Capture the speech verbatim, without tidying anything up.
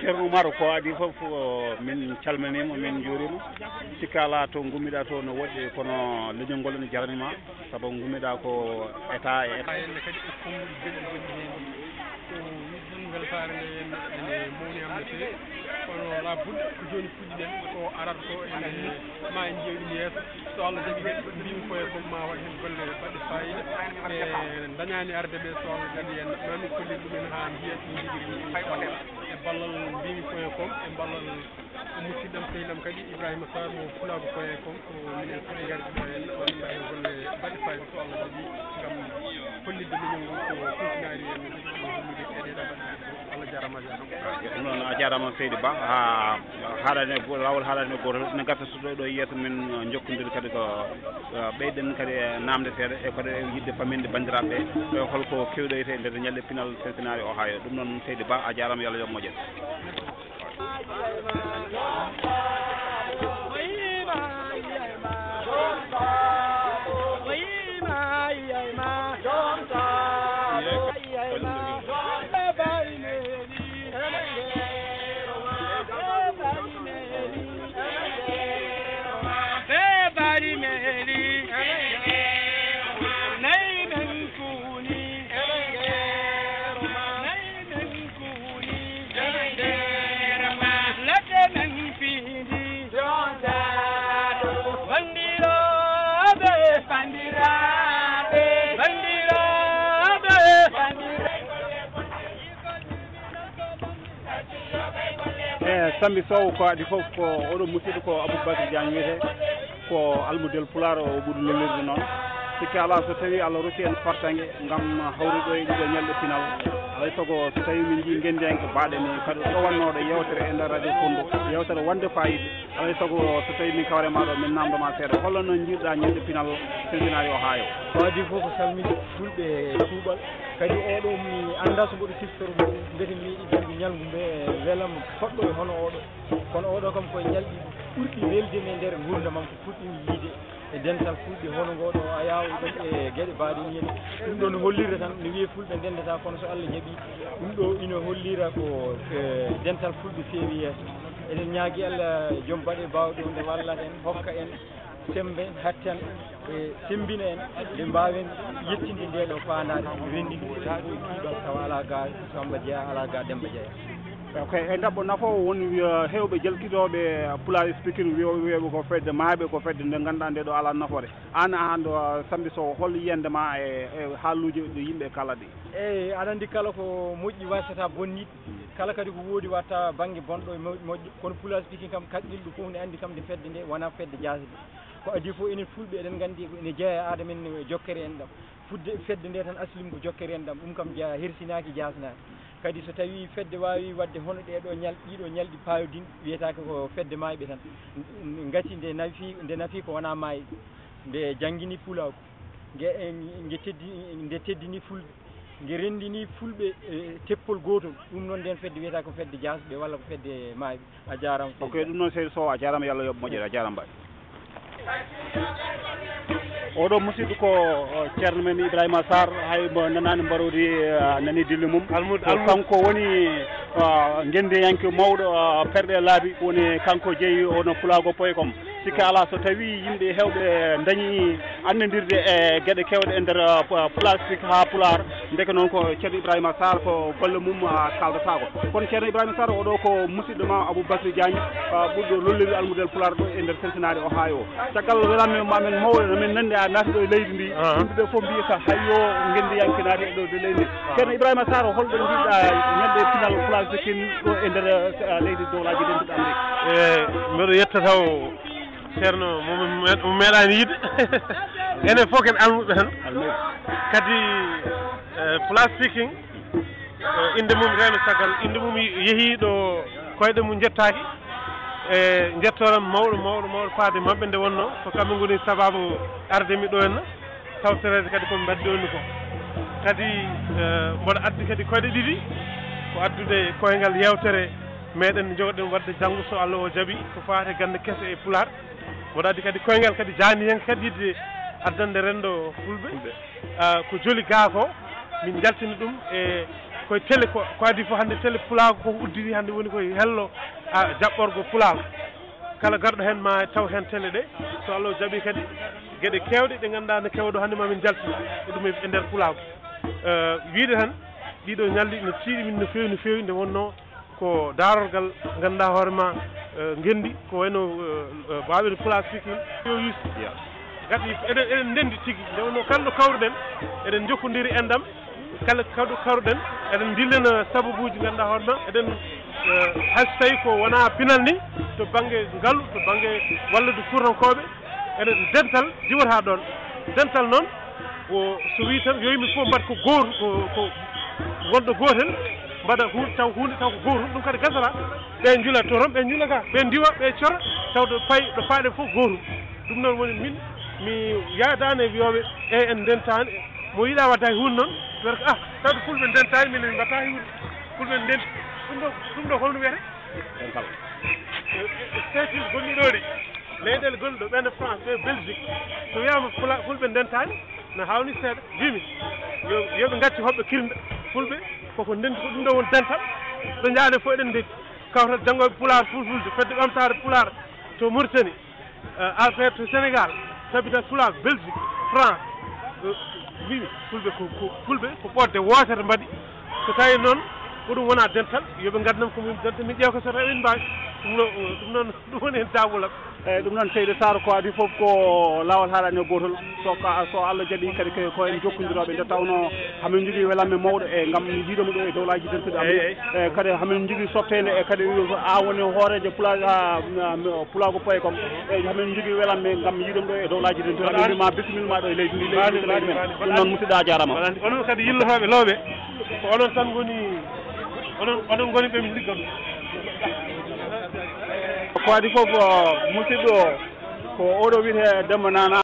Ceerno Umar, ko adii fof, min calminiima, min njuuriima. Sikka alaa to ngummiɗaa to no woɗɗi, kono leñol ngol ene jarani ma, sabu ngummiɗaa ko état e état. Haa hannde kadi e konnguɗi belɗi gonɗi heen. Ko weltaare nde ene mawni am no feewi. Kono laabudda ko jooni puɗɗiɗen, ko arata ko ene ma en njeeyi ɗum yeeso. So Allah jaɓi kadi, mbimi ko e kom ma waɗ heen golle baɗɗe faayiida. E ndañaani arde ɓe, so Allah jaɓi en, ma min kollir ɗum en haa mbiya ɗum tigi tigi, inchallah. E ballal mbimi ko e kom, e ballal musidɗam sehil am kadi Ibrahima Sarr mo Fulaagu ko e kom, ko minen foti ngardi ɗo heen, ma min mbaɗ heen golle baɗɗe faayiida, so Allah jaɓi, ngam hollitde leñol ngol ko kuntinaari en no jogii ɗum hollude e ɗee ɗoo baɗɗe. Allah jaaraama, a jaaraama. Ɗum noon, a jaaraama seydi Ba. Ha, haalani e go-, laawol haalani e gooto ne garta so ɗo, ɗo yeeso men, uh, njokkondiri kadi ko, uh, ɓeyden kadi, uh, naamde seeɗa e kadi e yiɗde faminde banndiraaɓe ɓe, e holko kewɗoyta e nder ñalɗi pinal Cincinnati Ohio. Ɗum noon seydi Ba, a jaaraama, yo Allah yoɓ moƴƴere. E Sambi Sow, ko adii fof ko oɗo musidɗo ko Aboubacry Diagne wiyetee, ko almudel Pulaar o ɓuri lollirde noon. Sikke alaa, so tawii Allah rokki en fartaŋŋe ngam hawrude ɗo e ɗiɗo ñalɗi pinal, alaa e sago so tawii min njii ngenndiyanke baaɗe ni kadi ɗo wannooɗo yeewtere e nder Radio Kondo, yeewtere wonde faayiida. Alaa e sago so tawii min kawre ma ɗo, min naamndo ma seeɗa, holno njiiruɗaa ñalɗi pinal Cincinnati Ohio? Ko adii fof ko salminde fulɓe e kuuɓal. Kadi oɗo mi anndaa so mboɗo siftoro mo, mbete mi yiɗi jannde ñalngu mbe welam poɗɗo e hono oɗo. Kono oɗo kam ko e ñalɗi ɓurɗi welde mi e nder nguurndam am ko puɗɗimi yiide e dental fulɓe hono ngoɗo, a yaawa ɗum e geɗe baaɗe ni. Ɗum ɗo no hollirta tan, no wiye fulɓe ndendata, kono so Allah jaɓi, ɗum ɗo ina hollira ko, eh, dental fulɓe feewi yeeso. Eɗen ñaagi Allah, joom baɗe baawɗe, nde wallata en, hokka en semmbe, hatten, e semmbina en, nde mbaawen yettinde nde ɗo faandaare, renndinde ɗum e kuuɓal, tawa alaa ga Samba Jeyaa, alaa ga Demba Jeyaa. Ok, e ndaɓɓo nafoowo won wiya heewɓe jalkitooɓe Pulaar Speaking wiyo-, wiyeɓe ko fedde maayɓe, ko fedde nde ngannduɗaa nde ɗo alaa nafoore. Aan, aan ɗo, Sambi Sow, hol yiyannde ma e, e haaluuji ɗi yimɓe kala ɗi? Eey, aɗa anndi kala ko moƴƴi waasata bonniɗ, kala kadi ko woodi watta bannge bonɗo e mo-, moƴƴo. Kono Pulaar Speaking kam, kaɓɓinɗo fof ne anndi kam nde fedde nde wonaa fedde jaasde. Ko adii fof enen fulɓe eɗen nganndi ene jeyaa e aada men jokkere enɗam. Fudde fedde nde tan asli mum ko jokkere enɗam, ɗum kam jeyaa, hersinaaki, jaasnaaki. Kadi so tawii fedde waawii waɗde hono ɗee ɗoo ñal-, ɗii ɗoo ñalɗi paayodinɗi, wiyetaake ko fedde maayɓe tan. N-, n-, ngati nde nafi, nde nafi ko wonaa maayɓe. Nde janngini pulaagu. Nge, nge teddi-, nde teddini fulɓe. Nge renndini fulɓe, eh, teppol gootol. Ɗum noon, ndeen fedde wiyetaake ko fedde jaasɓe walla ko fedde maayɓe. A jaaraama, seydi. Ok, ɗum noon, seydi Sow, a jaaraama, yo Allah yoɓ moƴƴere, a jaaraama, mbaɗ. Oɗo musidɗo ko, o, ceerno men Ibrahima Sarr, hay mo nanaani mbaroodi, eh, nani dille mum. Almud-, ko almud-, kanko woni, o, ngenndiyanke mawɗo, o, perɗe laabi, woni kanko jeyi ono pulaago point com. Sikka alaa, so tawii yimɓe heewɓe ndañii annondirde e geɗe keewɗe e nder, uh, pu-, plastique haa Pulaar, ndeke noon ko Ceerno Ibrahima Sarr, ko golle mum, uh, kaaldataako. Kono Ceerno Ibrahima Sarr, oɗo ko musidɗo ma Aboubacry Diagne, uh, ɓurɗo lollorirde almudel Pulaar ɗo e nder Cincinnati, Ohio. Caggal welaango ma men mawɗo, no men nanndi a naati ɗo e leydi ndi, yimɓe ɓe fof mbiyi ka hay yo ngenndiyanke naati e ɗo e leydi ndi. Ceerno Ibrahima Sarr, holɗo njiɗɗa ñande pinal plastique ɗo e nder, uh, leydi Dowlaaji Dentuɗi Amerik? E, mbeɗo yetta taw Ceerno mo, mo, mo meeɗaani yiide. Enen fof ken almuɓe tan. Kadi, eh, plastique, eh, innde mum reeno caggal, innde mum yehi ɗo koyɗe mum njettaaki. E njettoram mawɗo, mawɗo, mawɗo faade maɓɓe nde wonnoo ko kamɓe ngoni sabaabu arde mi ɗo henna. Tawtoreede kadi ko mi mbaɗi ɗo ni ko. Kadi, eh, mboɗo addi kadi koyɗe ɗiɗi, ko addude koyngal yeewtere meɗen nde njogorɗen waɗde janngo, so Allah o jaɓi, ko faati e gannde kese e Pulaar. Mboɗo addi kadi koyngal kadi jaani heen kadi yiɗde addande renndo Fulɓe. Ah, ko joli gaa ko, min njaltini ɗum e koye télé ko, ko adii fof hannde télé Pulaagu koko udditi hannde woni koye hello, ah, jaɓɓorgo Pulaagu. Kala garɗo heen ma taw heen télé ɗe, so Allah o jaɓi kadi geɗe keewɗe ɗe ngannduɗaa ne keewa ɗo hannde ma min njaltin e ɗum e nder Pulaagu. Eh, wiide tan, ɗiɗo ñalɗi no tiiɗi min no feewi, no feewi, nde wonnoo ko daarorgal ngannduɗaa hoore ma, eh, ngenndi, ko wayno, eh, eh, baawɗen plastique en, yo yus. Gati eɗen, eɗen ndenndi tigi, nde wonnoo kala ɗo kawruɗen, eɗen njokkondiri enɗam, kala kawɗo kawruɗen, eɗen ndillina sababuuji ngannduɗaa hoore ma, eɗen, eh, hay so tawii ko wonaa pinal ni, to bannge ngalu, to bannge wallude fuutankooɓe, eɗen dental diwata ɗoon. Dental noon, ko so wii tan yo yimɓe fof mbaɗ ko gootu, ko, ko wonɗo gootel, mbaɗa huunde taw, huunde taw ko gootum, ɗum kadi gasata. Ɓe njula to toon, ɓe njula ga, ɓe ndiwa, ɓe cora, taw ɗo payi, ɗo paaɗen fof gootum. Ɗum noon woni min, mi yaadaani e wiyooɓe, eey en ndentaani, mo yiɗaa waɗde hay huunde noon, wiyata ko, ah, tawde Fulɓe ndentaani, minen mbaɗata hay huunde. Fulɓe ndenti, ɗum ɗo, ɗum ɗo holno wiyetee? Dental. E, e, e, statut gonɗi ɗo ɗi, leyɗeele gonɗe ɗo, ɓen France, ɓe Belgique, so wiyaama Fula-, Fulɓe ndentaani, no haawni seeɗa. Mbiimi, yo, yo ɓe ngaccu hoɓɓe kirnda. Fulɓe, koko ndenti ko ɗum ɗo woni dental. Ɗo njaaɗen fof eɗen ndenti. Kawtal janngooɓe Pulaar, Fulfulde, Fedde Ɓamtaare Pulaar to Mauritanie, eh, affaire to Sénégal, Capital Pulaar, Belgique, France. Eh, mbiimi, Fulɓe ko, ko, Fulɓe ko ɓoodde wootere mbaɗi. So tawii noon, ko ɗum wonaa dental, yo ɓe ngaddan ko min dental, min ƴeewa ko so tawii min mbaawi. Ɗum ɗo, ɗum noon, ɗum woni heen daabol am. Eeyi, ɗum noon, seydi Sarr, ko adii fof ko laawol haaɗaani e gootol. So ka, so Allah jaɓii kadi ko, ko en jokkondirooɓe, nde tawnoo hamin njogii welamɓe mawɗo e ngam yiidomo ɗo e Dowlaaji Dentuɗi Amerik. Eeyi, eeyi. E kadi hamin njogii softeende e kadi a woni hooreejo Pula-, a, a, Pulaagu point com. Eeyi, hamin njogii welamɓe ngam yiidomo ɗo e Dowlaaji Dentuɗi Amerik. Mbaɗaani. Mbiimi ma bisimilla ma ɗo e leydi ndi, leydi ndi ko leydi men. Mbaɗaani. Ɗum noon, musidɗo, a jaaraama. Mbaɗaani. Onon kadi yillotooɓe lawɓe, ko onon tan ngoni, onon, onon ngoni ɓe min ligganoo. Ko adii fof, o, musidɗo, ko oɗo wiyetee Demba Nana.